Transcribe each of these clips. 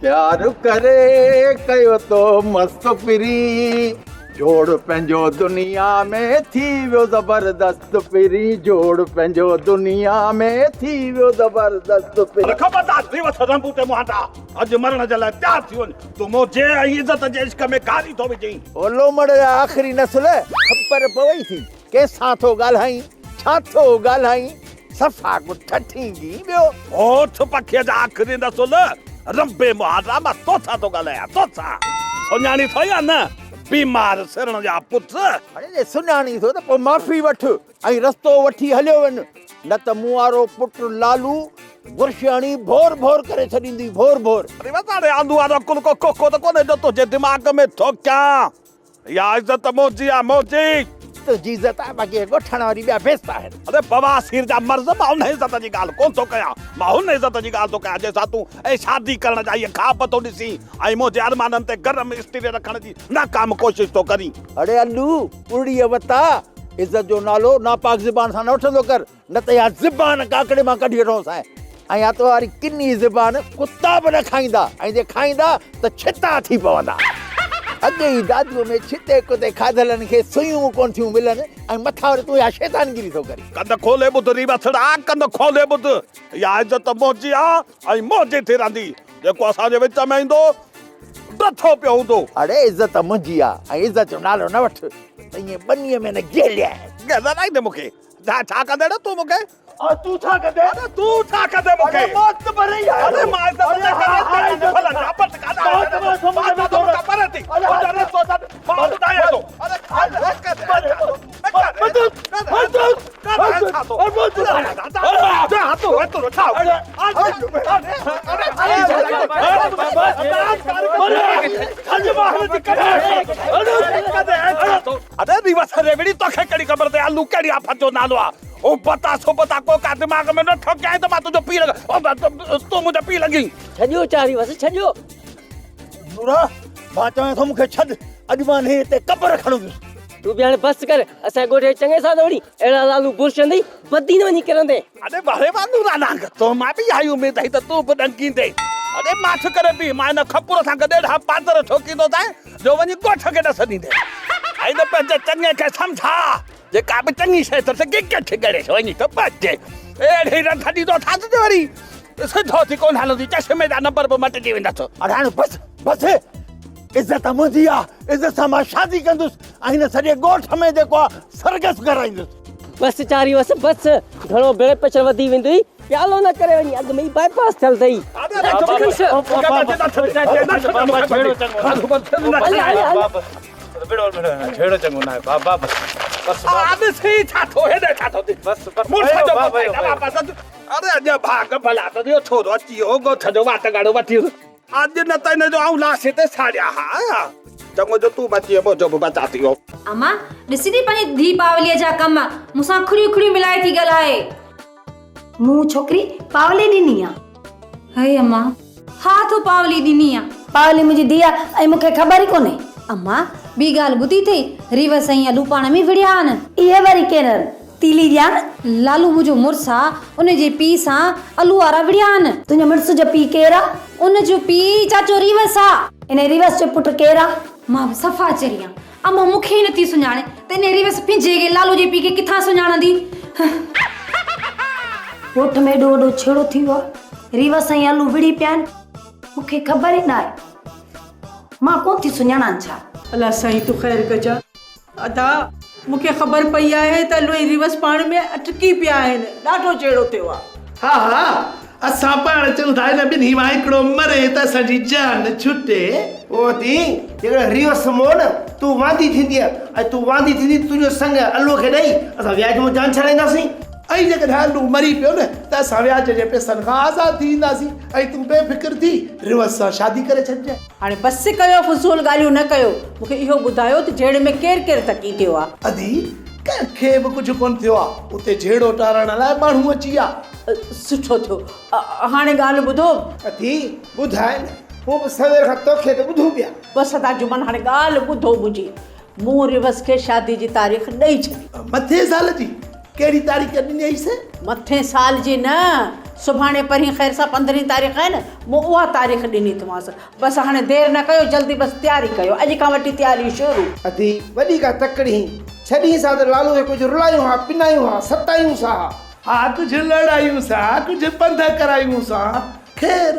پيار ڪري ڪيو تو مست پرين جوڙ پنهنجو دنيا ۾ ٿي ويو زبردست پرين جوڙ پنهنجو دنيا ۾ ٿي ويو زبردست پرين. خبردار ٿي وٺ رنبوٽي مهانڊا اڄ مرڻ جي لاء تيار ٿي وڃ تون منهنجي ۽ عزت جي عشق ۾ گاري ٿو وجهين. او لومڙ جا آخري نسل خبر پوئي ٿي ڪنهن سان ٿو ڳالهائين ڇا ٿو ڳالهائين صفا ڪو ٺٺينگين ٻيو. هوٺ پکيء جا آخري نسل رنبي مهانڊا مان توسان ٿو ڳالهايان توسان سڃاڻي ٿو يا نه بيمار سرڻ جا پٽ. اڙي جي سڃاڻي ٿو ته پوء معافي وٺ ۽ رستو وٺي هليو وڃ نه ته مون وارو پٽ لالو برشياڻي ڀور ڀور ڪري ڇڏيندي ڀور ڀور. اڙي وساڙي آندو وارو عقل ڪو کوکو ته ڪونهي جو تنهنجي دماغ ۾ ٺوڪيان. اها عزت منهنجي آ منهنجي. تنهنجي عزت آ باقي اهي ڳوٺاڻا وري ٻيا بيست آهن. اڙي بواسير جا مرض مان ان عزت جي ڳالهه ڪونه ٿو ڪيان مان ان عزت جي ڳالهه ٿو ڪيان جنهن سان تون ۽ شادي ڪرڻ جا اهي خواب ٿو ڏسين ۽ منهنجي ارمانن تي گرم استري رکڻ جي ناڪام ڪوشش ٿو ڪرين. اڙي الو ارڙيء وتا عزت جو نالو ناپاڪ زبان سان نه وٺندو ڪر. نه ته اها زبان ڪاڪڙي مان ڪڍي وٺونسانء ۽ اها تو واري ڪني زبان ڪتا به نه کائيندا ۽ جي کائيندا ته ڇتا ٿي پوندا. اڳي ئي دادوء ۾ ڇتي ڪتي کاڌلن کي سيون ڪونه ٿيون ملن ۽ مٿان وري تون اها شيطانگيري ٿو ڪرين. ڪنڌ کولي ٻڌ ري وسڙا، ڪنڌ کولي ٻڌ. اها عزت منهنجي آ ۽ منهنجي ٿي رهندي. جيڪو اسان جي وچ ۾ ايندو، ڊٿو پيو هوندو. اڙي عزت منهنجي آ ۽ عزت جو نالو نه وٺ ته ائين ٻنيء ۾ نه گهليانء. گهلرائيندين مون کي. ڇا ڇا ڪندين تون مون کي؟ ۽ تون ڇا ڪندين؟ اڙي تون ڇا ڪندين مون کي؟ اڙي موت ڀري آهي. اڙي مان عزت نه ڪري تنهن ڀلا ناپت ڪانه آهي. مان ته تو کان پري ٿي. اڙي رستو ڇڏ مان ٻڌايان ٿو. اڙي اڙي ريوس ريوڙي توکي ڪهڙي خبر ته الو ڪهڙي آفت جو نالو آ. او بتا سو بتا ڪو ڪا دماغ ۾ نه ٺوڪيائين ته مان تنهنجو پيء لڳان تون منهنجو پيء لڳين. ڇڏيو چا ريوس ڇڏيو. نورا مان چوان ٿو مون کي ڇڏ اڄ مان انهيء تي قبر کڻندس. تون به هاڻي بس ڪر اسان جي ڳوٺ جي چڱي سان ٿو وڙهين اهڙا لالو برش هندئي بدين وڃي ڪرندين. اڙي واهه واهه نورا نانگ تو مان به اها ئي اميد هئي ته تون به ڏنگيندين. اڙي ماٺ ڪري بيهه مان هن کپر سان گڏ اهڙا پادر ٺوڪيندوسانء جو وڃي ڳوٺ کي ڏس ڏيندين. ۽ نه پنهنجي چڱي کي سمجهاء، جيڪا به چڱي شيء اٿس گگهه ڇڳڙي سو وڃي ٿو پهچي. اهڙي رنڌ ڏيندوسانس جو وري سڌو ٿي ڪونه هلندي، چشمي جا نمبر به مٽجي ويندس. اڙي هاڻي بس بس، عزت منهنجي آ، عزت سان مان شادي ڪندس ۽ هن سڄي ڳوٺ ۾ جيڪو آ سرگس ڪرائيندس. بس چاري بس بس، گهڻو بلڊ پريشر وڌي ويندوئي. پيالو نه ڪري وڃي اڳ ۾ ئي باء پاس ٿيل اٿئي. امان ڏسين ٿي پنهنجي ڌيء پاوليء جا ڪم مون سان کڙيون کڙيون ملائي ٿي ڳالهائي. مون ڇوڪري پاولي ڏني آ. هئي امان، ها تو پاولي ڏني آ. پاولي منهنجي ڌيء آ ۽ مون کي خبر ئي ڪونهي. امان، ٻي ڳالهه ٻڌي اٿئي، ريوس ۽ الو پاڻ ۾ وڙهيا آهن. اهي وري ڪير آهن؟ تيلي ڏيان؟ لالو منهنجو مڙس آ، ان جي پيء سان الو وارا وڙهيا آهن. تنهنجي مڙس جو پيء ڪير آ؟ ان جو پيء چاچو ريوس آ. انهي ريوس جو پٽ ڪير آ؟ مان به صفا چري آن. امان مون کي ئي نٿي سڃاڻي ته انهي ريوس پنهنجي کي لالو جي پيء کي ڪٿان سڃاڻندي. ڳوٺ ۾ ايڏو وڏو جهيڙو ٿي ويو آهي. ريوس ۽ الو وڙهي پيا آهن. مون کي خبر ئي ناهي. مان ڪونه ٿي سڃاڻان ڇا؟ الله سائين تون خير ڪجان. ادا مون کي خبر پئي آهي ته الو ۽ ريوس پاڻ ۾ اٽڪي پيا آهن. ڏاڍو جهيڙو ٿيو آهي. ها ها اسان پاڻ چئون ٿا هن ٻنهي مان هڪڙو مري ته اسان جي جان ڇٽي. او ادي جيڪڏهن ريوس مئو نه تون واندي ٿيندينء ۽ تون واندي ٿيندين تنهنجو سڱ الوء کي ڏئي اسان وياج مان جان ڇڏائينداسين. ۽ جيڪڏهن الو مري پيو نه ته اسان وياج جي پئسن کان آزاد ٿي وينداسين ۽ تون بي فڪر ٿي ريوس سان شادي ڪري ڇڏجانء. هاڻي بس ڪيو فضول ڳالهيون نه ڪيو مون کي اهو ٻڌايو ته جهيڙي ۾ ڪير ڪير تڪي ٿيو آ. ادي ڪنهن کي به ڪجهه ڪونه ٿيو آ اتي جهيڙو ٽارڻ لاء ماڻهو اچي ويا. سٺو ٿيو هاڻي ڳالهه ٻڌو. ادي ٻڌاء نه هو به سوير کان توکي ته ٻڌون پيا. بس ادا جمن هاڻي ڳالهه ٻڌو منهنجي مون ريوس کي شادي جي تاريخ ڏئي ڇڏي. مٿين سال جي ڪهڙي تاريخ ڏنئيس؟ مٿين سال جي نه سڀاڻي پرين خير سان پندرهين تاريخ آهي نه، مون اها تاريخ ڏني اٿمانس. بس هاڻي دير نه ڪيو، جلدي بس تياري ڪيو. اڄ کان وٺي تياريون شروع. ادي، وڏي ڪا تڪڙ هين. ڇڏين سا ته لالو کي ڪجهه رلايون ها، پنايون ها، ستايون سا ها. ها ڪجهه لڙايون سا، ڪجهه پنڌ ڪرايون سا. خير،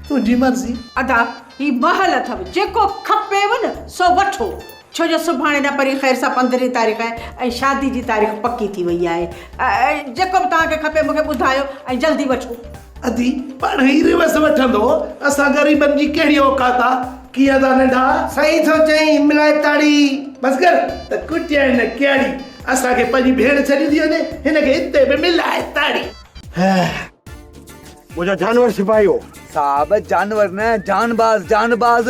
تنهنجي مرضي. ادا، هي مهل اٿو، جيڪو کپيو نه سو وٺو. ڇو جو سڀاڻي نه پرين خير سان پندرهين تاريخ آهي ۽ شادي جي تاريخ پڪي ٿي وئي آهي. جيڪو به توهان کي کپي مون کي ٻڌايو ۽ جلدي وٺو. ادي، پاڻ ئي ريورس وٺندو، اسان غريبن جي ڪهڙي اوقات آ، ڪيئن ادا ننڍا؟ سائين ٿو چئين، ملائي تاڙي. بس ڪر ته ڪٽيائين نه ڪياڙي، اسان کي پنهنجي ڀيڻ ڇڏي ٿي وڃي، هن کي اتي به ملائي تاڙي. منهنجا جانور سپاهي هو. صاحب جانور نه جانباز جانباز.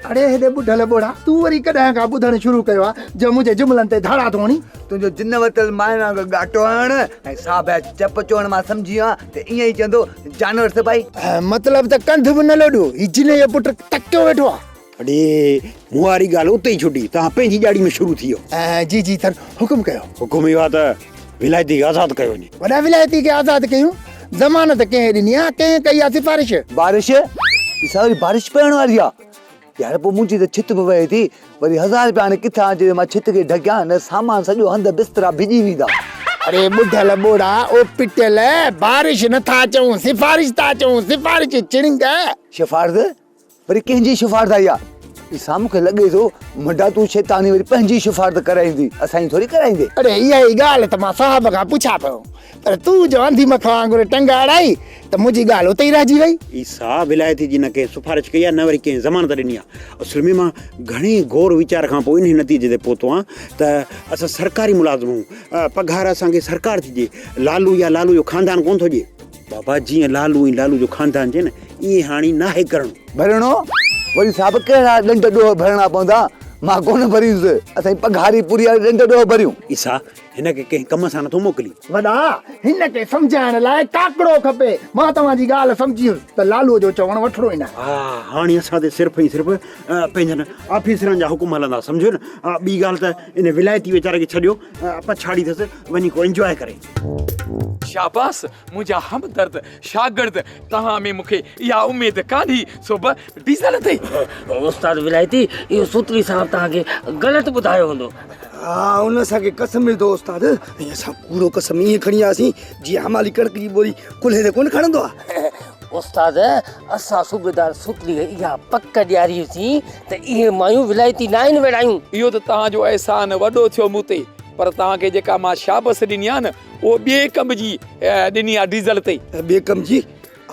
اڙي هيڏي ٻڍل ٻوڙا تون وري ڪڏهن کان ٻڌڻ شروع ڪيو آ جو منهنجي جملن تي ڌاڙا ٿو هڻين. تنهنجو جن ورتل معنيٰ وانگر ڳاٽو هڻڻ ۽ صاحب جا چپ چوڻ مان سمجهي ويو آهيان ته ائين ئي چوندو جانور سپاهي. مطلب ته ڪنڌ به نه لوڏيو هي جن جو پٽ تڪيو ويٺو آ. اڙي مون واري ڳالهه اتي ئي ڇڏي توهان پنهنجي ڄاڙي ۾ شروع ٿي ويو. جي جي سر حڪم ڪيو. حڪم اهو آ ته ولايتي کي آزاد ڪيو وڃي. وڏا ولايتي کي آزاد ڪيون؟ ضمانت ڪنهن ڏني آ؟ ڪنهن ڪئي آ سفارش؟ بارش؟ ڏسان وري بارش پوڻ واري آ. يار پوء منهنجي ته ڇت به وهي ٿي. وري هزار رپيا هاڻي ڪٿان اچي جو مان ڇت کي ڍڪيان نه سامان سڄو هنڌ بسترا ڀڄي ويندا. اڙي ٻڍل ٻوڙا او پٽيل بارش نه ٿا چئون سفارش ٿا چئون سفارش چڻنگ. سفارش؟ وري ڪنهن جي شفارت آئي آ؟ عيسيٰ مون کي لڳي ٿو مڍا تون شيطاني وري پنهنجي شفارت ڪرائيندي اسان جي ٿوري ڪرائيندي. اڙي اها ئي ڳالهه ته مان صاحب کان پڇان پيو پر تون جو انڌي مک وانگر ٽنگ اڙائي ته منهنجي ڳالهه اتي ئي رهجي وئي. عيسيٰ ولايتي جي نه ڪنهن سفارش ڪئي آ نه وري ڪنهن ضمانت ڏني آ. اصل ۾ مان گهڻي غور ويچار کان پوء انهي نتيجي تي پهتو آهيان ته اسان سرڪاري ملازم آهيون پگهار اسان کي سرڪار ٿي ڏئي لالو يا لالو جو خاندان ڪونه ٿو ڏئي. بابا جيئن لالو ۽ لالو جو خاندان چئي نه ائين هاڻي ناهي ڪرڻو. ڀرڻو؟ وري صاحب ڪهڙا ڏنڊ ڏوهه ڀرڻا پوندا؟ مان ڪونه ڀريندس. اسان جي پگهار ئي پوري آهي ڏنڊ ڏوهه ڀريون. عيسيٰ هن کي ڪنهن ڪم سان نٿو موڪلين. وڏا، هن کي سمجهائڻ لاء ڪاڪڙو کپي. مان توهان جي ڳالهه سمجهي ويس ته لالوء جو چوڻ وٺڻو ئي ناهي. ها هاڻي اسان تي صرف ۽ صرف پنهنجن آفيسرن جا حڪم هلندا سمجهيو نه. ٻي ڳالهه ته ان ولايتي ويچاري کي ڇڏيو پڇاڙي اٿس وڃي ڪو انجواء ڪري. شاباس منهنجا همدرد شاگرد توهان ۾ مون کي اها اميد ڪانهي سو به ڊيزل تي. استاد ولايتي اهو سوتلي صاحب توهان کي غلط ٻڌايو هوندو. ها ان اسان کي قسم وڌو استاد ۽ اسان ڪوڙو قسم ائين کڻي آياسين جيئن حمالي ڪڻڪ جي ٻوري ڪلهي تي ڪونه کڻندو آ. استاد اسان صوبيدار سوتلي کي اها پڪ ڏياري هئي ته اهي مايون ولايتي ناهن ويڙهايون. اهو ته توهان جو احسان وڏو ٿيو مون تي پر توهان کي جيڪا مان شابس ڏني آ نه اهو ٻئي ڪم جي ڏني آ ڊيزل تي. ٻئي ڪم جي؟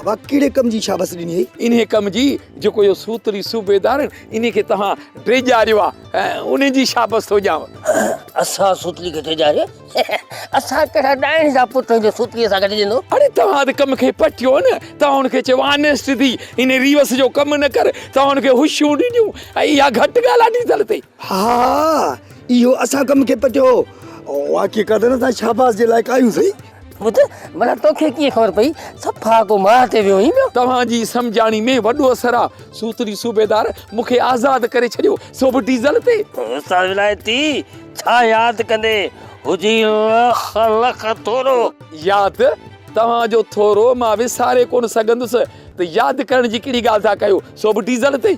ابا ڪهڙي ڪم جي شابس ڏني اٿئي؟ انهي ڪم جي جيڪو اهو سوتري صوبيدار انهي کي توهان ڊيڄاريو آ انهي جي شابس ٿو ڏيانو. اسان سوتري کي ڊيڄاريو؟ اسان ڪهڙا ڏائڻ جا پٽ آهيون جو سوتري اسان کي ڊڄندو. اڙي توهان ته ڪم کي پٽيو نه توهان ان کي چيو آنيسٽ ٿي انهي ريوس جو ڪم نه ڪر توهان ان کي هوشيون ڏنيون ۽ اها گهٽ ڳالهه آ ڊيزل تي. ها اهو اسان ڪم کي پٽيو واقعي قدر سان شاباس جي لائق آهيون سائين. ٻڌ ڀلا توکي ڪيئن خبر پئي صفا ڪو ماهه تي ويو هئين پيو. توهان جي سمجهاڻي ۾ وڏو اثر آ سوتري صوبيدار مون کي آزاد ڪري ڇڏيو سو به ڊيزل تي. استاد ولايتي ڇا ياد ڪندي هجي لک لک ٿورو. ياد توهان جو ٿورو مان وساري ڪونه سگهندس ته ياد ڪرڻ جي ڪهڙي ڳالهه ٿا ڪيو سو به ڊيزل تي.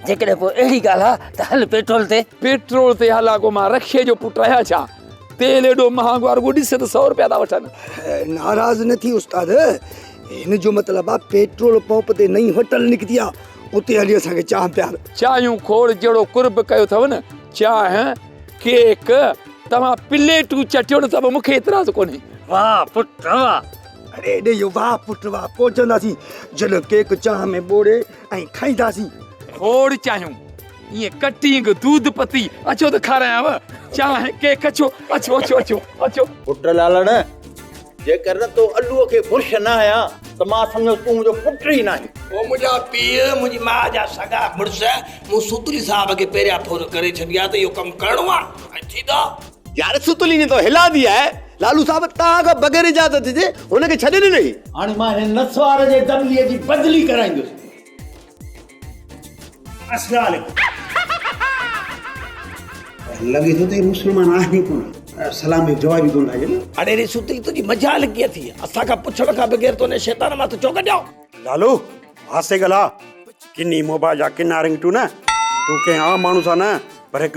جيڪڏهن پوء اهڙي ڳالهه آ ته هل پيٽرول تي. پيٽرول تي هلان ڪو مان رڪشي جو پٽ آهيان ڇا؟ تيل ايڏو مهانگو آ رڳو ڏس ته سئو رپيا ٿا وٺن. ناراض نه ٿي استاد هن جو مطلب آ پيٽرول پمپ تي نئين هوٽل نڪتي آ اتي هلي اسان کي چانهه پيار. چانهيون کوڙ جهڙو قرب ڪيو اٿو نه چانهه ڪيڪ توهان پليٽون چٽيو نه ته به مون کي اعتراض ڪونهي. واهه پٽ واهه. اڙي ايڏي اهو واهه پٽ واهه پهچنداسين جڏهن ڪيڪ چانهه ۾ ٻوڙي ۽ کائينداسين. کوڙ چانهيون ائين ڪٽينگ دود پتي اچو ته کارايانو چانهه ڪيڪ اچو اچو اچو اچو اچو. پٽ لالڻ جيڪر نه تو الوء کي برش نه هنيا ته مان سمجهندس تون منهنجو پٽ ئي ناهين. او منهنجا پيء، منهنجي ماء جا سڳا مڙس، مون ستلي صاحب کي پهريان فون ڪري ڇڏي آ ته اهو ڪم ڪرڻو آ ۽ ٿيندو. يار ستلي جي تو هلادي آهي لالو صاحب توهان کان بغير اجازت جي هن کي ڇڏي ڏنئي. هاڻي مان هن نسوار جي دٻليء جي بدلي ڪرائيندس. السلام عليڪم. لڳي ٿو ته هي مسلمان آهن ئي ڪونه. سلام جو جواب ئي ڪونه ٿا ڏين. اڙي ري سوتلي تنهنجي مجال ڪيئن ٿي؟ اسان کان پڇڻ کان بغير تو ان شيطان مان ڇو ڪڍيو؟ لالو، آهستي ڳالهاء. ڪني موبائل جا ڪنا رنگٽون نه. تون ڪنهن عام ماڻهو سان نه پر هڪ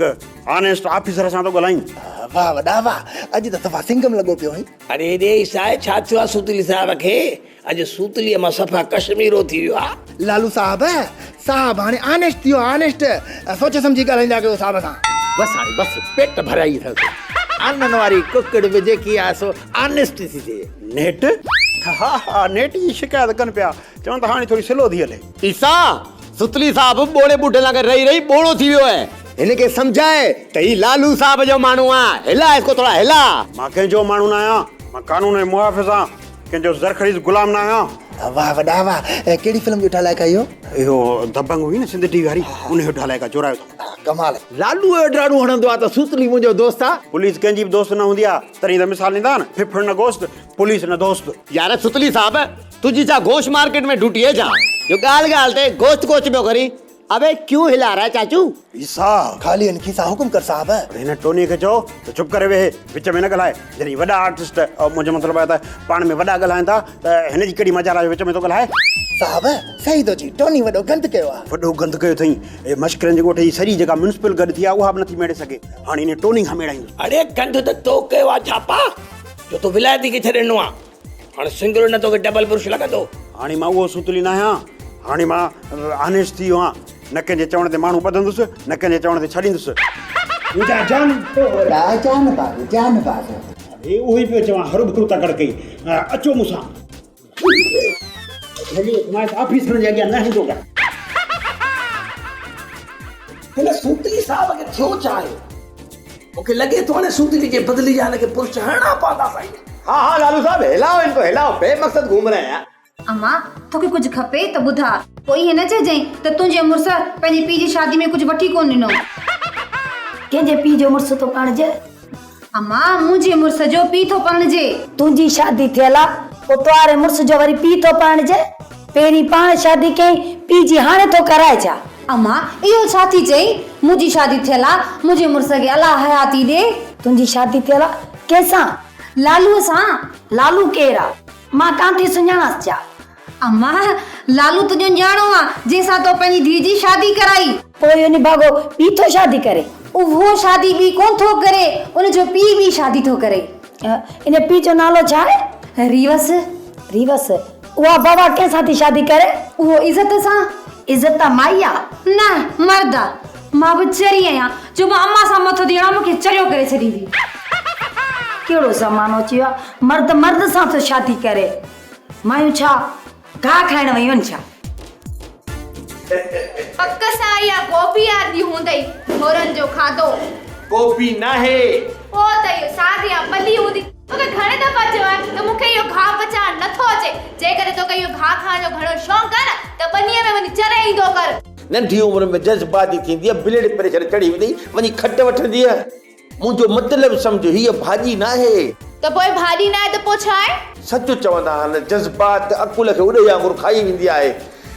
آنيسٽ آفيسر سان ٿو ڳالهائين. واهه وڏا واهه، اڄ ته صفا سنگم لڳو پيو آهين. اڙي ڙي عيسائي ڇا ٿيو آ سوتلي صاحب کي؟ اڄ سوتليء مان صفا ڪشميرو ٿي ويو آ. لالو صاحب، صاحب هاڻي آنيسٽ ٿي ويو آ آنيسٽ. سوچي سمجهي ڳالهائيندا ڪيو صاحب سان. بس هاڻي بس پيٽ ڀريائي اٿس. آنن واري ڪڪڙ به جيڪي آهي سو آنيسٽ ٿي ٿئي. نيٽ؟ ها ها نيٽ جي شڪايت ڪن پيا، چون ته هاڻي ٿوري سلو ٿي هلي. عيسيٰ، ستلي صاحب ٻوڙي ٻڍن وانگر رهي رهي ٻوڙو ٿي ويو آهي. هن کي سمجهاء ته هي لالو صاحب جو ماڻهو آهي. هلاء اسڪو ٿورا هلاء. مان ڪنهن جو ماڻهو نه آهيان. مان قانون جو محافظ آهيان. ڪنهن جو زرخريد غلام نه آهيان. واهه وڏا واهه. ڪهڙي فلم جو ٺهلائڪ آهي اهو؟ اهو دبنگ هئي نه سنڌ ٽي وي واري ان جو ٺهلائڪ آهي چورايو اٿم. ڪمال. لالو اهو ڊاڙون هڻندو آهي ته سوتلي منهنجو دوست آهي. پوليس ڪنهن جي به دوست نه هوندي آهي. تڏهن ته مثال ڏيندا آهن ڦڦڙ نه گوشت پوليس نه دوست. يار ستلي صاحب تنهنجي ڇا گوشت مارڪيٽ ۾ ڊيوٽي آهي ڇا جو ڳالهه ڳالهه تي گوشت گوشت پيو ڪرين ابي ڪيون هلا رها چاچو. عيسيٰ! خالي هن کيسا حڪم ڪر صاحب. هن ٽوني کي چئو ته چپ ڪري ويهي وچ ۾ نه ڳالهائي جڏهن وڏا آرٽسٽ منهنجو مطلب آهي ته پاڻ ۾ وڏا ڳالهائين ٿا ته هن جي ڪهڙي مجال آهي جو وچ ۾ ٿو ڳالهائي. صاحب صحيح ٿو چئي ٽوني وڏو گند ڪيو آهي. وڏو گند ڪيو اٿئي. هي مشڪرن جي ڳوٺ جي سڄي جيڪا ميونسپل گڏ ٿي آهي اها به نٿي ميڙي سگهي. هاڻي انهي ٽوني کان ميڙائيندس. اڙي گند ته تو ڪيو آهي ڇاپا جو تو ولايتي کي ڇڏي ڏنو آهي. هاڻي سنگل نه توکي ڊبل برش لڳندو. هاڻي مان اهو سوتلي ناهيان. هاڻي مان آنيسٽ ٿي ويو آهيان. نه ڪنهن جي چوڻ تي ماڻهو ٻڌندس، نه ڪنهن جي چوڻ تي ڇڏيندس. منهنجا جان. وڏا جان باز، جان باز. اڙي اهو ئي پيو چوان هروڀرو تڪڙ ڪئي. اچو مون سان. هلي مان آفيسرن جي اڳيان نه هلندو ڪر. هن سوتلي صاحب کي ٿيو ڇا آهي؟ مون کي لڳي ٿو هاڻي سوتلي جي بدلي جا هن کي برش هڻڻا پوندا سائين. ها ها لالو صاحب هلاओ انڪو هلاओ بي مقصد گهوم رهي هين. امان، توکي ڪجهه کپي ته ٻڌاء. پوء ائين نه چئجانء ته تنهنجي مڙس پنهنجي پيء جي شادي ۾ ڪجهه وٺي ڪونه ڏنو. ڪنهن جي پيء جو مڙس ٿو پرڻجي؟ امان، منهنجي مڙس جو پيء ٿو پرڻجي. تنهنجي شادي ٿيل آ، پوء توهاري مڙس جو وري پيء ٿو پرڻجي؟ پهرين پاڻ شادي ڪيائين، پيء جي هاڻي ٿو ڪرائي ڇا؟ امان، اهو ڇا ٿي چئين؟ منهنجي شادي ٿيل آ، منهنجي مڙس کي الله حياتي ڏي. تنهنجي شادي ٿيل آ؟ ڪنهن سان؟ لالوء سان. لالو ڪير آ؟ مان ڪانه ٿي سڃاڻانس ڇا؟ امان، لالو تنهنجو نياڻو آ، جنهن سان تو پنهنجي ڌيء جي شادي ڪرائي. پوء اهو نڀاڳو ٻي ٿو شادي ڪري؟ اهو شادي ٻي ڪونه ٿو ڪري، ان جو پيء ٻي شادي ٿو ڪري. ان پيء جو نالو ڇا آهي؟ ريوس. ريوس، اها بابا ڪنهن سان ٿي شادي ڪري؟ اهو عزت سان. عزت ته مائي آ. نه، مرد آ. مان به چري آهيان، جو مان امان سان مٿو ٿي هڻان، مون کي چريو ڪري ڇڏيندي. ڪهڙو زمانو اچي ويو آ، مرد مرد سان ٿو شادي ڪري. مايون ڇا گاهه کائڻ ويون آهن ڇا؟ پڪ سان اها گوبي آندي هوندئي، ڍورن جو کاڌو. گوبي ناهي. پوء ته اهو ساڳ يا پلي هوندي. توکي گهڻي دفعا چيو آهي ته مون کي اهو گاهه پچائڻ نٿو اچي. جيڪڏهن توکي اهو گاهه کائڻ جو گهڻو شوق آهي نه ته ٻنيء ۾ وڃي چري ايندو ڪر. ننڍي عمر ۾ جذباتي ٿيندينء، بلڊ پريشر چڙهي ويندئي، وڃي کٽ وٺندينء. منهنجو مطلب سمجهه، هيء ڀاڄي ناهي. ته پوء ڀاڄي ناهي ته پوء ڇا آهي؟ سچ چوندا آهن، جذبات عقل کي اڏهي وانگر کائي ويندي آهي.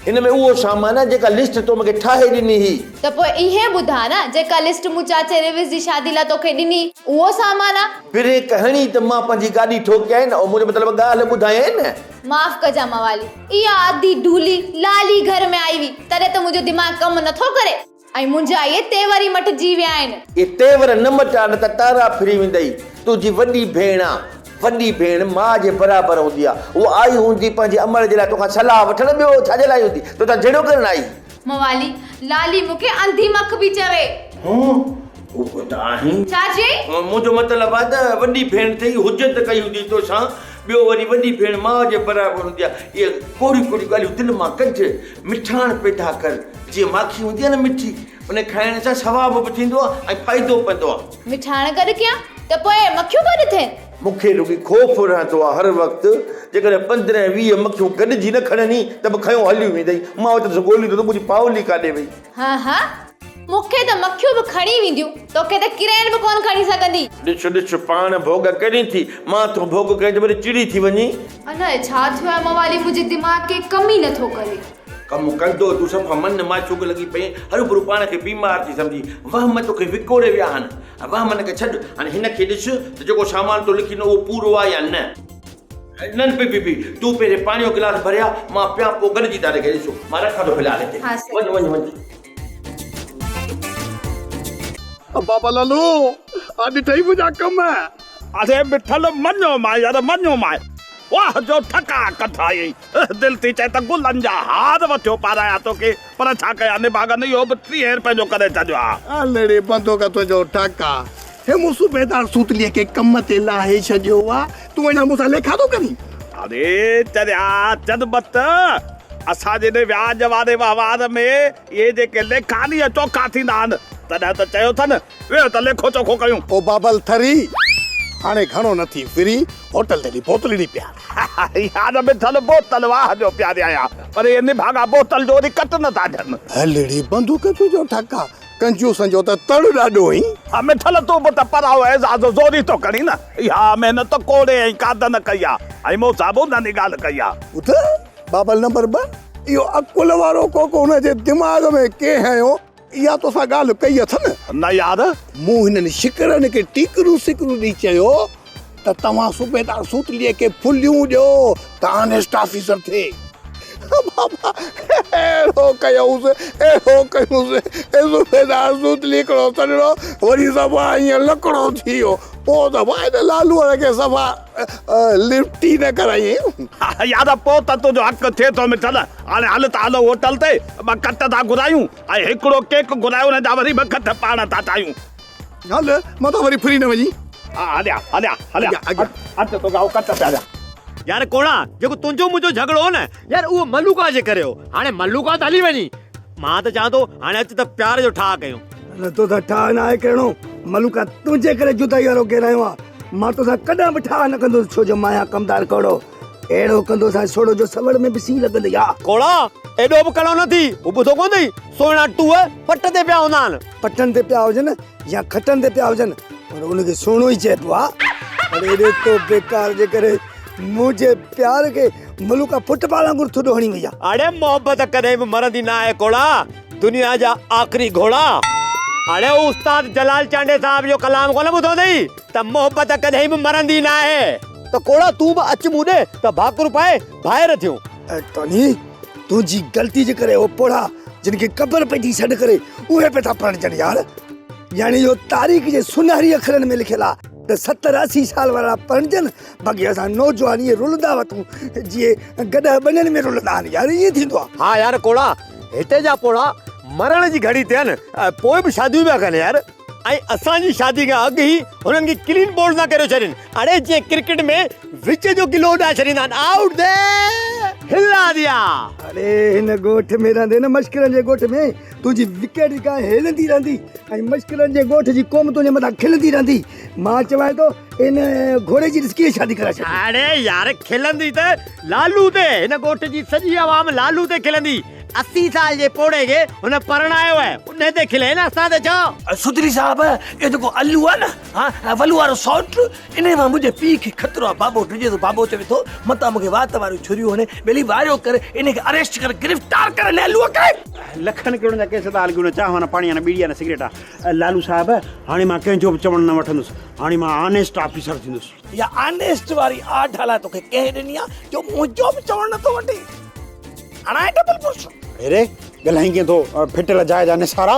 هن ۾ اهو سامان آهي، جيڪا لسٽ تو مون کي ٺاهي ڏني هئي. ته پوء اهي ٻڌاء نه، جيڪا لسٽ مون چاچي ريوس جي شادي لاء توکي ڏني، اهو سامان آ؟ بريڪ هڻي ته مان پنهنجي گاڏي ٺوڪيائين نه، منهنجو مطلب ڳالهه ٻڌايائين نه. معاف ڪجان موالي، اها آڌي ڍولي لالي گهر ۾ آئي هئي، تڏهن ته منهنجو دماغ ڪم نٿو ڪري. ۽ منهنجا اهي تيور ئي مٽجي ويا آهن. اهي تيور نه مٽاء نه ته تارا ڦري ويندئي. تنهنجي وڏي ڀيڻ آ. وڏي ڀيڻ ماء جي برابر هوندي آ. هوء آئي هوندي پنهنجي امڙ جي لاء توکان صلاح وٺڻ ٻيو ڇا جي لاء آئي هوندي؟ توتان جهيڙو ڪرڻ آئي. موالي، لالي مون کي انڌي مک به چوي. هون، اهو ته آهين. ڇا چيائين؟ منهنجو مطلب آ ته وڏي ڀيڻ ٿئي حجت ڪئي هوندي توسان. ٻيو وري وڏي ڀيڻ ماء جي برابر هوندي آ. اهي ڪوڙيون ڪوڙيون ڳالهيون دل مان ڪڍ. مٺاڻ پيدا ڪر. جيئن ماکي هوندي آهي نه مٺي، ان کي کائڻ سان ثواب به ٿيندو آهي ۽ فائدو به پوندو آهي. مٺاڻ گڏ ڪيان ته پوء مکيون گڏ ٿين. مون کي رڳي خوف رهندو آهي هر وقت، جيڪڏهن 15 20 مکيون گڏجي نه کڻني ته به کنيو هليون ويندئي. مان وٽس ڳوليندو ته منهنجي پاولي ڪاڏي وئي. ها ها، مون کي ته مکيون به کڻي وينديون، توکي ته ڪرين به ڪونه کڻي سگهندي. ڏس ڏس پاڻ ڀوڳ ڪرين ٿي، مان ٿو ڀوڳ ڪريان ته وري چڙي ٿي وڃين. الائي ڇا ٿيو آهي موالي منهنجي دماغ کي ڪم ئي نٿو ڪري. ڪم ڪندو، تون صفا من معشوق لڳي پئين، هروڀرو پاڻ کي بيمار ٿي سمجهين. وهم توکي وڪوڙي ويا آهن. وهمن کي ڇڏ، هاڻي هن کي ڏس ته جيڪو سامان تو لکي ڏنو اهو پورو آهي يا نه. نه نه بي بي، تون پهرين پاڻي جو گلاس ڀري آ، مان پيان پوء گڏجي ٿا کي ڏسون. مان رکان ٿو في الحال هتي. وڃ وڃ وڃ. بابا لالو، آ ڏٺئي منهنجا ڪم. اڙي مٺل مڃيو مانء يار مڃيو مانء. واهه جو ٺڪاء ڪڍايئي. دل ٿي چئي ته گلن جا هار وٺيو پارايان توکي، پر ڇا ڪيان نڀاڳن اهو به ٽيهين رپين جو ڪري ڇڏيو آ. الڙي بندوق تنهنجو ٺڪاء. هي مون صوبيدار سوتليء کي ڪم تي لاهي ڇڏيو آ، تون اڃا مون سان ليکا ٿو ڪرين؟ اڙي چريا چرٻت، اسان جي هن وياج واري وهنوار ۾ اهي جيڪي ليکا ني اهي چوکا ٿيندا آهن، تڏهن ته چيو اٿن، ويهه ته ليکو چوکو ڪيون. او بابل ٿري، هاڻي گهڻو نه ٿي ڦري، هوٽل تي هلي بوتلڙي پيار. يار مٺل بوتل واهه جو پياريايان، پر اهي نڀاڳا بوتل جو وري ڪٽ نه ٿا ڏين. هلڙي بندوق تنهنجو ٺڪا، ڪنجوسن جو ته تڙ ڏاڍو هين. ها مٺل تون به ته پرائو اعزاز زوري ٿو کڻين نه، اها محنت ڪوڙي ۽ قادن ڪئي آ ۽ مون سان به انهن ئي ڳالهه ڪئي آ. ٻڌ بابل نمبر ٻه، اهو عقل وارو ڪوڪو هن جي دماغ ۾ ڪنهن هنيو، اها توسان ڳالهه ڪئي اٿن؟ نه يار. مون هنن شڪرن کي ٽيڪرون سڪرون ڏئي چيو ته توهان صوبيدار سوتليء کي ڦليون ڏيو ته آنيسٽ آفيسر ٿئي. بابا اهڙو ڪيائونس، اهڙو ڪيونس، اي صوبيدار سوتلي هڪڙو سڏڙو وري صفا ائين لڪڙو ٿي ويو. پوء ته ڀائي ته لالوء کي صفا لفٽ ئي نه ڪرايائين. يار پوء ته تنهنجو حق ٿئي ٿو مٺل. هاڻي هل ته هلون هوٽل تي، ٻه ڪٽ ٿا گهرايون ۽ هڪڙو ڪيڪ گهرايون ان جا وري ٻه ڪٽ پاڻ ٿا ٺاهيون. هل متان وري ڦري نه وڃين. ها هليا هليا هليا اچ توکي آئون ڪٽ پياريان. يار ڪوڙا جيڪو تنهنجو منهنجو جهڳڙو هو نه يار اهو ملوڪا جي ڪري هو. هاڻي ملوڪا ته هلي وڃي. مان ته چوان ٿو هاڻي اچ ته پيار جو ٺاهه ڪيون. نه توسان ٺاهه ناهي ڪرڻو. ملوڪا تنهنجي ڪري جدائي وارو گهرايو آ. مان توسان ڪڏهن به ٺاهه نه ڪندس ڇو جو مان آهيان ڪمدار ڪوڙو. اهڙو ڪندوسانء سوڙو جو سوڙ ۾ به سين لڳندئي ها. ڪوڙا ايڏو به ڪڻو نه ٿي. هو ٻڌو ڪونه اٿئي سهڻا ٽوهه پٽ تي پيا هوندا آهن. پٽن تي پيا هجن يا کٽن تي پيا هجن پر ان کي سهڻو ئي چئبو آ. اڙي ايڏي تو بيڪار جي ڪري منهنجي پيار کي ملوڪا فٽ بال وانگر ٿڏو هڻي وئي آ. اڙي محبت ڪڏهن به مرندي نه آهي ڪوڙا. دنيا جا آخري گهوڙا. اڙي استاد جلال چانڊيي صاحب جو ڪلام ڪونه ٻڌو اٿئي ته محبت ڪڏهن به مرندي ناهي. ته ڪوڙا تون به اچ مون ڏي ته ڀاڪر پائي ڀائر ٿيون. اي ٽوني تنهنجي غلطي جي ڪري اهي پوڙها جن کي قبر پئي ٿي سڏ ڪري اهي پئي ٿا پرڻجن يار. يعني اهو تاريخ جي سونهري اکرن ۾ لکيل آ ته ستر اسي سال وارا پرڻجن باقي اسان نوجوان ائين رلندا وتون جيئن گڏهه ٻنين ۾ رلندا آهن يار ائين ٿيندو آ. ها يار ڪوڙا هتي جا پوڙها مرڻ جي گهڙي تي آهن پوء به شاديون پيا ڪن يار ۽ اسان جي شادي کان اڳ ئي هنن کي ڪلين بولڊ ٿا ڪريو ڇڏين اڙي جيئن ڪرڪيٽ ۾ وچ جو گلو اڏائي ڇڏيندا آهن آئوٽ the هلا ديا. اڙي هن ڳوٺ ۾ رهندي نه مشڪرن جي ڳوٺ ۾ تنهنجي وڪيٽ جيڪا هلندي رهندي ۽ مشڪرن جي ڳوٺ جي قوم تنهنجي مٿان کلندي رهندي مان چوانء ٿو ان گهوڙي جي ڏس ڪيئن شادي ڪرائي ڇڏي. اڙي يار کلندي ته لالو تي هن ڳوٺ جي سڄي عوام لالو تي کلندي. 80 سال جي پوڙهي کي هن پرڻايو آهي انهي تي کلي نه اسان تي ڇو؟ سڌري صاحب اهو جيڪو الو آهي نه ها ولو وارو سئوٽ انهي مان منهنجي پيء کي خطرو آهي بابو ڊڄي ٿو بابو چوي ٿو متان مون کي وات واريون ڇريون هڻي ٻيلي واريو ڪر انهي کي اريسٽ ڪر گرفتار ڪر انهي الوء کي. لکن ڪروڙن جا ڪيس ٿا هلگيون نه چانهه نه پاڻي نه ٻيڙي نه سگريٽ آ لالو صاحب هاڻي مان ڪنهن جو به چوڻ نه وٺندس هاڻي مان آنيسٽ آفيسر ٿيندس. اها آنيسٽ واري آڍ الاء توکي ڪنهن ڏني آ جو منهنجو به چوڻ نٿو وٺين. هڻائي ڊبل برش. اڙي ڳالهائين ڪيئن ٿو ڦٽل جاء جا نثارا.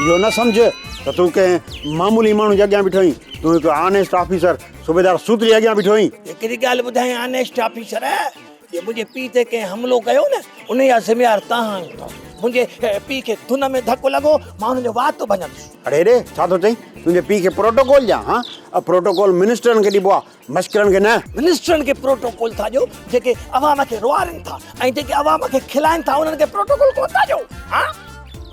اهو نه سمجهه ته تون ڪنهن معمولي ماڻهو جي اڳيان بيٺو آهين. تون هڪ آنيسٽ آفيسر صوبيدار سوتري اڳيان بيٺو آهين. هڪڙي ڳالهه ٻڌايان آنيسٽ آفيسر جي منهنجي پيء تي ڪنهن حملو ڪيو نه انهي جا ذميوار توهان آهيو. منهنجي پيء کي ڌن ۾ ڌڪ لڳو مان ان جو وات ڀڃندس. اڙي اڙي ڇا ٿو چئين؟ تنهنجي پيء کي پروٽوڪول ڏيان ها؟ پروٽوڪول منسٽرن کي ڏبو آهي مشڪرن کي نه. منسٽرن کي پروٽوڪول ٿا ڏيو جيڪي عوام کي روئارين ٿا ۽ جيڪي عوام کي کلائين ٿا انهن کي پروٽوڪول ڪونه ٿا ڏيو ها؟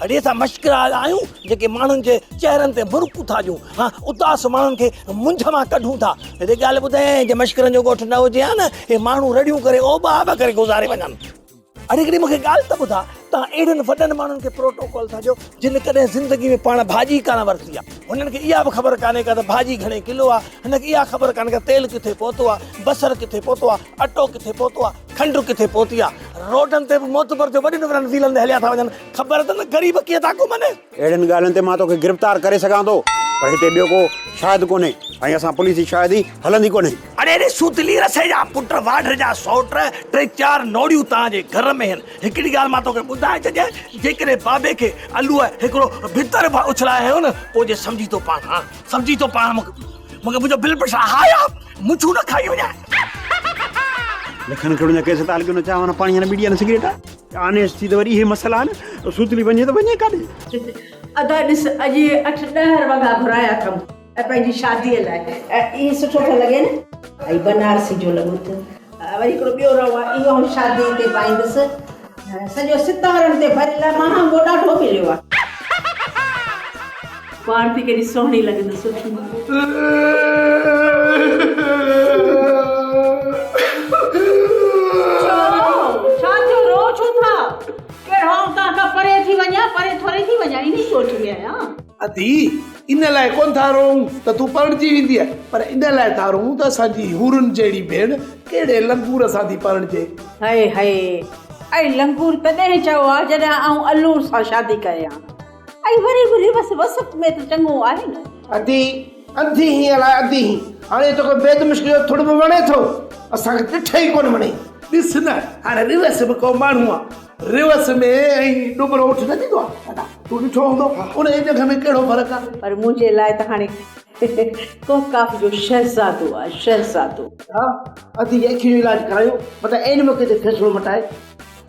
اڙي اسان مشڪرا آهيون جيڪي ماڻهن جي چهرن تي مرڪون ٿا ڏيون ها اداس ماڻهن کي منجهه مان ڪڍون ٿا. هتي ڳالهه ٻڌايائين جي مشڪرن جو ڳوٺ نه هجي ها نه هي ماڻهو رڙيون ڪري اوٻا آٻا ڪري گذاري وڃن. اڙي هڪڙي مون کي ڳالهه ته ٻڌاء، توهان اهڙن وڏن ماڻهن کي پروٽوڪول ٿا ڏيو، جن ڪڏهن زندگي ۾ پاڻ ڀاڄي ڪانه ورتي آ. هنن کي اها به خبر ڪانهي ڪا ته ڀاڄي گهڻي ڪلو آ. هن کي اها خبر ڪانهي ڪا تيل ڪٿي پهتو آ، بصر ڪٿي پهتو آ، اٽو ڪٿي پهتو آ، کنڊ ڪٿي پهتي آ. روڊن تي به معتبر جو وڏين وڏن ويلن تي هليا ٿا وڃن. خبر اٿن ته غريب ڪيئن ٿا گهمن. اهڙين ڳالهين تي مان توکي گرفتار ڪري سگهان ٿو، پر هتي ٻيو ڪو شاهد ڪونهي ۽ اسان پوليس جي شاهدي هلندي ڪونهي. اڙي اڙي سوتلي رسي جا پٽ واڍ جا سئوٽ ٽي چار نوڙيون توهان جي گهر ۾ هن. هڪڙي ڳالهه مان توکي ٻڌائي ڇڏيان، جيڪڏهن بابي کي الوء هڪڙو ڀتر به اڇلائي هنيو نه، پوء جي سمجهي ٿو پاڻ، ها سمجهي ٿو پاڻ مونکي منهنجو بل پريشر هاء آ، مڇون نه کائي وڃان. لکن ڪروڙن جا ڪيس ته الڳ نه چانهه نه پاڻي نه ٻيڙي نه سگريٽ. آنيسٽ ٿي ته وري اهي مسئلا آهن، سوتلي وڃي ته وڃي ڪاڏي؟ ادا ڏس اڄ اهي اٺ ڏهه وڳا گهرايا اٿم پنهنجي شاديء لاء. اهي سٺو ٿو لڳي نه؟ هي بنارسي جو لڳو اٿم. وري هڪڙو ٻيو رئو آهي، اهو آئون شاديء تي پائيندس. سڄو ستارن تي ڀريل آهي، مهانگو ڏاڍو مليو آهي. پاڻ ٿي ڪيڏي سهڻي لڳندس سٺي. ڇو؟ ڇا ٿيو روئو ڇو ٿا؟ ڪهڙو آئون توهان کان پري ٿي وڃان، پري ٿوري ٿي وڃان، انهي ڳوٺ ۾ آهيان. ادي، ان لاء ڪونه ٿا روئون ته تون پرڻجي ويندينء، پر ان لاء ٿا روئون ته اسان جي حورن جهڙي ڀيڻ ڪهڙي لنگور سان ٿي پرڻجي. هئي هئي، اي لنگور تڏهن چئو ها جڏهن آئون الور سان شادي ڪريان. ۽ وري به ريوس وصف ۾ ته چڱو آهي نه. ادي، انڌي هين الاء اڌي هين، هاڻي توکي بيد مشڪ جو ٿڙ به وڻي ٿو؟ اسان کي ڏٺي ئي ڪونه وڻي. ڏس نه، هاڻي ريوس به ڪو ماڻهو آ. ريوس ۾ ۽ ڏٻرو اٺ نه ٿيندو آ؟ ادا، تون ڏٺو هوندو، ان جي ڄنگهه ۾ ڪهڙو فرق آ؟ پر منهنجي لاء ته هاڻي ڪوهڪاف جو شهزادو آ، شهزادو. ها، ادي جي اکين جو علاج ڪرايو، متان عين موقعي تي فيصلو مٽائي.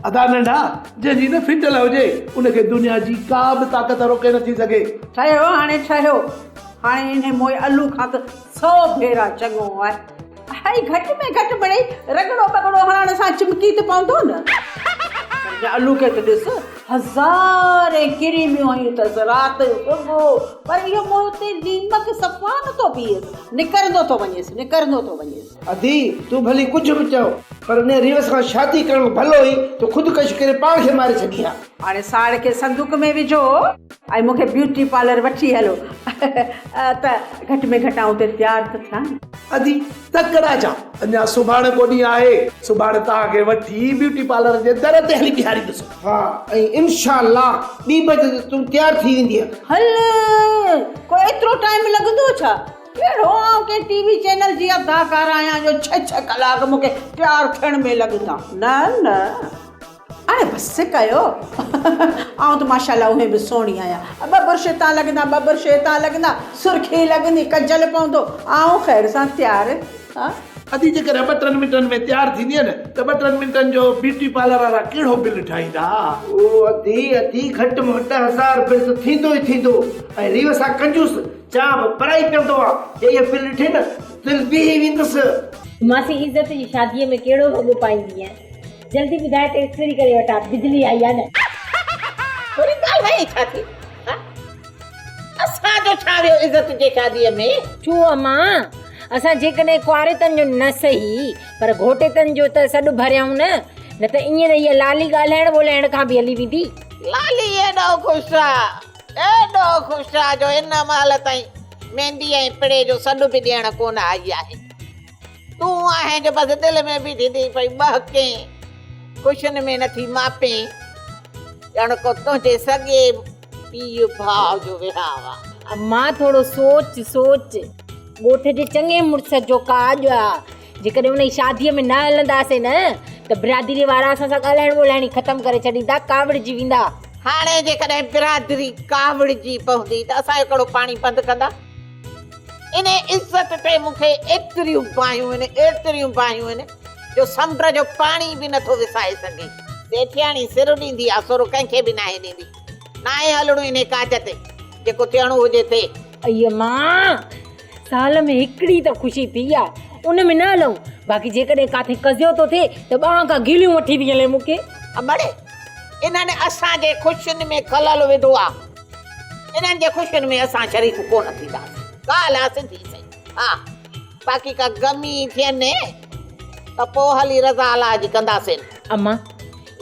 ادا ننڍا، جنهن جي نه ڦٽل هجي، ان کي دنيا جي ڪا به طاقت روڪي نٿي سگهي. ٺهيو هاڻي ٺهيو. هاڻي انهي موئي الو کان ته سئو ڀيرا چڱو آهي. هي گهٽ ۾ گهٽ مڙئي رڳڙو ٻڳڙو هڻڻ سان چمڪي ته پوندو نه. پر الو کي ته ڏس، هزارين ڪريميون هنيون اٿس، رات صبح، پر اهو منهن تي ليمڪ صفا نٿو بيهيس، نڪرندو ٿو وڃيس، نڪرندو ٿو وڃيس. ادي، تون ڀلي ڪجهه به چئو، پر انهيء ريوس کان شادي ڪرڻ ڀلو هئي ته خودڪشي ڪري پاڻ کي ماري ڇڏين ها. هاڻي ساڙ کي صندوق ۾ وجهو ۽ مون کي بيوٽي پارلر وٺي هلو ته گهٽ ۾ گهٽ آئون اتي تيار ته ٿيان. ادي، تڪڙا ڇا؟ اڃا سڀاڻي ڪو ڏينهن آهي. سڀاڻي توهان کي وٺي بيوٽي پارلر جي در تي هلي بيهاريندس. ها، ۽ انشاء الله ٻي بجي تي تون تيار ٿي ويندينء. هل، ڪو ايترو ٽائيم لڳندو ڇا؟ ڪهڙو آئون ڪنهن ٽي وي چينل جي اداڪاره آهيان جو ڇهه ڇهه ڪلاڪ مون کي تيار ٿيڻ ۾ لڳندا. نه نه هاڻي بس ڪيو. آئون ته ماشاء الله اونهين به سهڻي آهيان. ٻه برش هتان لڳندا ٻه برش هتان لڳندا، سرخي لڳندي، ڪجل پوندو، آئون خير سان تيار. ها. ادي جيڪڏهن ٻه ٽن منٽن ۾ تيار ٿيندينء نه ته ٻه ٽن منٽن جو بيوٽي پارلر وارا ڪهڙو بل ٺاهيندا. او ادي ادي گهٽ ۾ گهٽ 1000 بل ته ٿيندو ئي ٿيندو ۽ ريوس آ ڪنجوس چانهه به پرائي پيئندو آ، جي اها بل ڏٺي نه دل بيهي ويندس. ماسي عزت جي شاديء ۾ ڪهڙو وڳو پائيندينء؟ جلدي ٻڌاء ته استري ڪري وٺان، بجلي آئي آ نه. ٿوري ڳالهائين ڇا ٿي؟ ها؟ اسان جو ڇا ويو عزت جي شاديء ۾؟ ڇو امان، اسان جيڪڏهن ڪنواريتن جو نه سهي پر گهوٽيتن جو ته سڏ ڀريائون نه، نه ته ائين ته هيء لالي ڳالهائڻ ٻولهائڻ کان به هلي ويندي. لالي ايڏو خوش آ. ايڏو خوش آ جو هن مهل تائين ميندي ۽ پڙي جو سڏ به ڏيڻ ڪونه آئي آهي. تون آهين جو بس دل ۾ بيٺي ٿي پئي ٻهڪين، خوشين ۾ نٿي ماپين، ڄڻ ڪو تنهنجي سڳي پيء ڀاء جو وهانء آ. امان ٿورو سوچ سوچ، ڳوٺ جي چڱي مڙس جو ڪاڄ آ، جيڪڏهن انهي شاديء ۾ نه هلنداسين نه ته برادريء وارا اسان سان ڳالهائڻ ٻولهائڻ ئي ختم ڪري ڇڏيندا، ڪاوڙجي ويندا. هاڻي جيڪڏهن برادري ڪاوڙجي پوندي ته اسان جو ڪهڙو پاڻي بند ڪندا؟ انهي عزت تي مون کي ايتريون باهيون آهن، ايتريون باهيون آهن جو سمنڊ جو پاڻي به نٿو وسائي سگهي. سيٺياڻي سر ڏيندي آ، سر ڪنهن کي به ناهي ڏيندي. ناهي هلڻو انهي ڪاج تي، جيڪو ٿيڻو هجي ٿئي. ائي امان! سال ۾ هڪڙي ته خوشي ٿي آ، ان ۾ نه هلون، باقي جيڪڏهن ڪاٿي قضيو ٿو ٿئي ته ٻانهن کان گيليون وٺي ٿي هلين مون کي. امڙ! انهن اسان جي خوشين ۾ خلل وڌو آ. انهن جي خوشين ۾ اسان شريڪ ڪونه ٿينداسين. ڳالهه آ سڌي سئي. ها، باقي ڪا غمي ٿين ته پوء هلي رضا الله جي ڪنداسين. امان!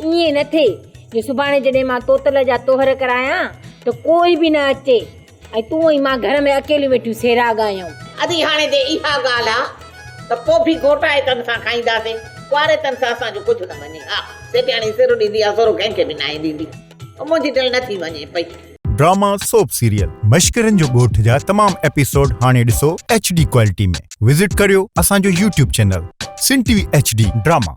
ائين نه ٿئي جو سڀاڻي جڏهن مان توتل جا توهر ڪرايان ته ڪوئي به نه اچي ۽ تون ۽ مان گهر ۾ اڪيليون ويٺيون سيرا ڳايون. ادي هاڻي جي اها ڳالهه آ ته پوء به گهوٽائتن سان کائينداسين، ڪنواريتن سان اسان جو ڪجهه نه وڃي. ها سيٽياڻي سر ڏيندي آ سر ڪنهن کي به ناهي ڏيندي. منهنجي دل نه ٿي وڃي پئي. ڊراما سوپ سيريل مشڪرن جو ڳوٺ جا تمام ايپيسوڊ هاڻي ڏسو ايڇ ڊي ڪوالٽي ۾ وزٽ ڪريو اسان جو YouTube channel Sindh T V H D drama.